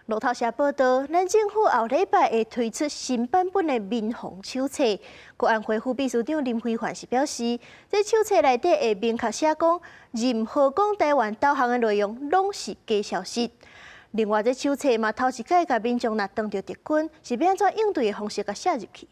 路透社報道，咱政府後禮拜會推出新版本的民防手冊。國安會副秘書長林飛帆是表示，這手冊內底會明確寫講，任何講台灣投降的內容攏是假消息。另外，這手冊嘛頭一擺共民眾若當著敵軍，是欲按怎應對的方式共寫入去。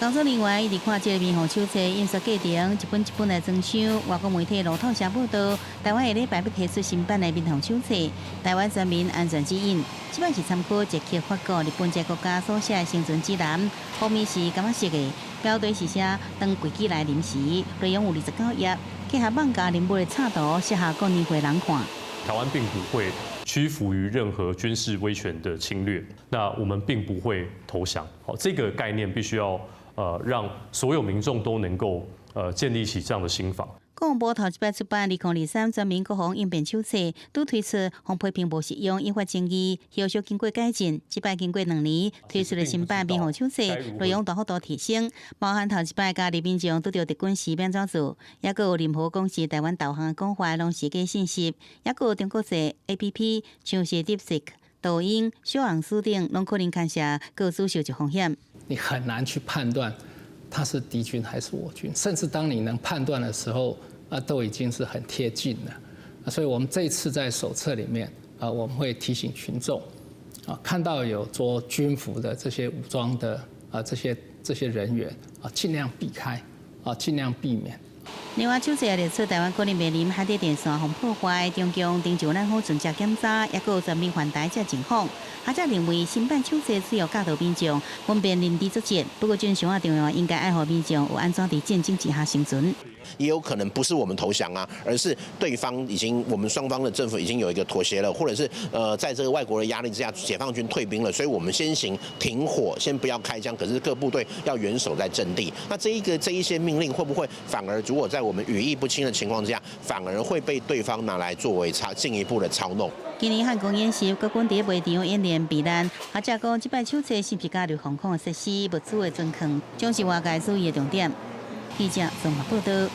工作人員一直看這个民防手冊印刷過程，一本一本來裝箱。外國媒體路透社報道，台灣下禮拜欲提出新版的民防手冊《台灣全民安全指引》。這擺是參考捷克、法國、日本這國家所寫的生存指南，封面是柑仔色的，標題是寫當危機來臨時，內容有29頁，結合網架人物的插圖，適合國年歲人看。台灣並不會屈服於任何軍事威權的侵略，那我們並不會投降。好，這個概念必須要讓所有民眾都能夠建立起這樣的心防。國防部頭一擺出版2023全民國防應變手冊，拄推出予批評無實用，引發爭議。後續經過改進，這擺經過2年推出的新版民防手冊，內容大幅度提升，包含頭一擺家己民眾拄著敵軍時欲按怎做，抑閣有任何講是台灣投降的講法，攏是假信息，抑閣有中國製 APP，像是 DeepSeek、抖音、小紅書等，攏可能牽涉個資受這風險。你很難去判斷他是敵軍還是我軍，甚至當你能判斷的時候，啊，都已經是很貼近了。所以我們這次在手冊裡面，啊，我們會提醒群眾，啊，看到有着軍服的這些武裝的啊這些人員，啊，盡量避開，啊，盡量避免。另外，手冊也列出台灣可能面臨海底電線予破壞、中共登上咱好船隻檢查，抑閣有全面犯台這情況。學者認為，新版手冊主要教導民眾分辨認知作戰，不過真相仔重要，應該愛予民眾有按怎佇戰爭之下生存。也有可能不是我們投降啊，而是對方已經，我們雙方的政府已經有一個妥協了，或者是在這個外國的壓力之下，解放軍退兵了，所以我們先行停火，先不要開槍。可是各部隊要嚴守在陣地。那這一些命令會不會反而如果在我們語義不清的情況之下，反而會被對方拿來作為操進一步的操弄？今年漢光演習，國軍佇會場演練避難，學者講這擺手冊是毋是加入防空的設施、物資的存放，將是外界注意的重點。記者綜合報道。